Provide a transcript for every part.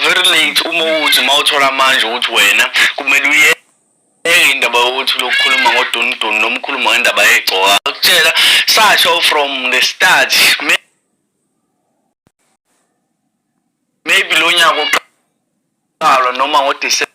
very late uma uthi uma uthola manje ukuthi wena kumele uye indaba yokuthi lokukhuluma ngoduniduni noma ukhuluma ngendaba yegcoka akutshela sasho from the start. Maybe lo nyaka uqalwa noma ngoDisemba,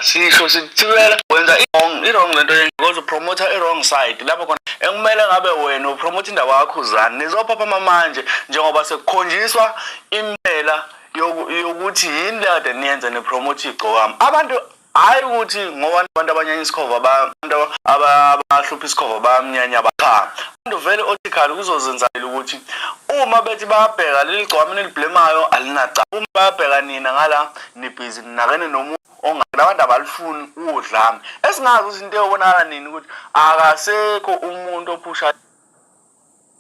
sisho sithibela wenza i-wrong, i-wrong lento yenza because upromotha i-wrong side lapho khona ekumele ngabe wena upromotha indaba kaKhuzani. Nizophaphama manje njengoba sekukhonjiswa imela yokuthi yini le kade niyenza nipromotha igcokama abantu. Hhayi ukuthi ngoba abantu abanyanya isikhova, abantu abahlupha isikhova bayamnyanya, cha. Abantu vele othikhala kuzozenzakela ukuthi uma bethi bayabheka leli gcwama eniliblemayo alinacala, uma bayabheka nina ngala nibhizi ninakene nomuntu ongala, abantu abalifuni udlame. Esingazi ukuthi into eyobonakala nini ukuthi akasekho umuntu ophusha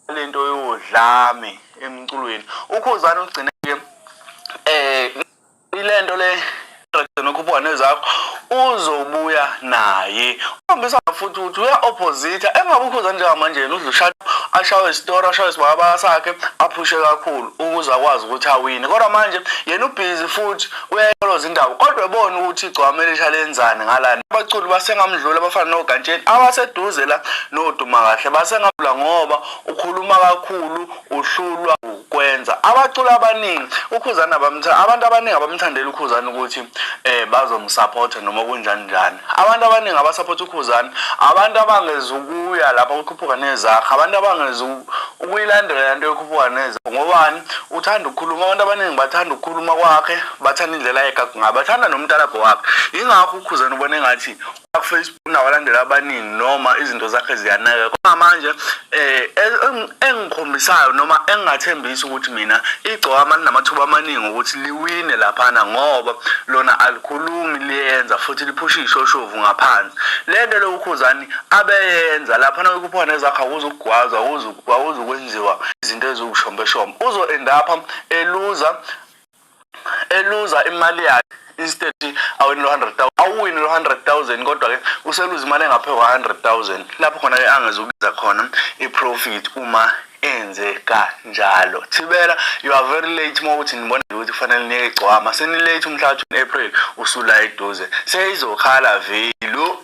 lento yodlame emculweni. UKhuzani ugcine ke ilento le nokhuphuka nezakho uzobuya naye ukhombisa futhi ukuthi uya-opposite engabe uKhuzani njengamanje yena udla ushada ashawe isitori, ashawe isibakabaka sakhe, aphushe kakhulu ukuze akwazi ukuthi awine. Kodwa manje yena ubhizi futhi uyayoloza indaba, kodwa ebona ukuthi igcwama elisha lenzani ngalana. Abaculi basengamdlula abafana noGantsheni abaseduze la noDuma kahle basengamdlula ngoba ukhuluma kakhulu, uhlulwa ukwenza. Abaculi abaningi uKhuzani abamtha, abantu abaningi abamthandela uKhuzani ukuthi bazomsupport noma kunjani njani. Abantu abaningi abasupport uKhuzani abantu abangezukuya lapha kukhuphuka nezakhe, abantu abangezu ukuyilandela lento yokhuphuka nezakhe. Ngobani? Uthanda ukukhuluma. Abantu abaningi bathanda ukukhuluma kwakhe, bathanda indlela ayegagu ngayo, bathanda nomtalabho wakhe. Ingakho uKhuzani ubone ngathi ku-Facebook unabalandeli abaningi noma izinto zakhe ziyanaka. Kodwa manje engikhombisayo noma engingathembisi ukuthi mina igcokama linamathuba amaningi ukuthi liwine laphana, ngoba lona alikhulumi, liyenza futhi liphusha iy'shoshovu ngaphansi. Le nto le uKhuzani abeyenza laphana kwikhuphana nezakhe akuzukugwazwa, akuzukwenziwa izinto eziwushombeshombe. Uzo-end up eluza imali yakhe. Instead awini lo 100,000, awuwini lo 100,000, kodwa-ke useluza imali engaphezu kwa-100,000 lapho khona-ke angezukuza khona i-profit uma enze kanjalo. Thibela, you are very late uma ukuthi nibona ukuthi kufanele niyeke igcwama. Senilate, umhla 2 April usula eduze, seyizokhala vilo.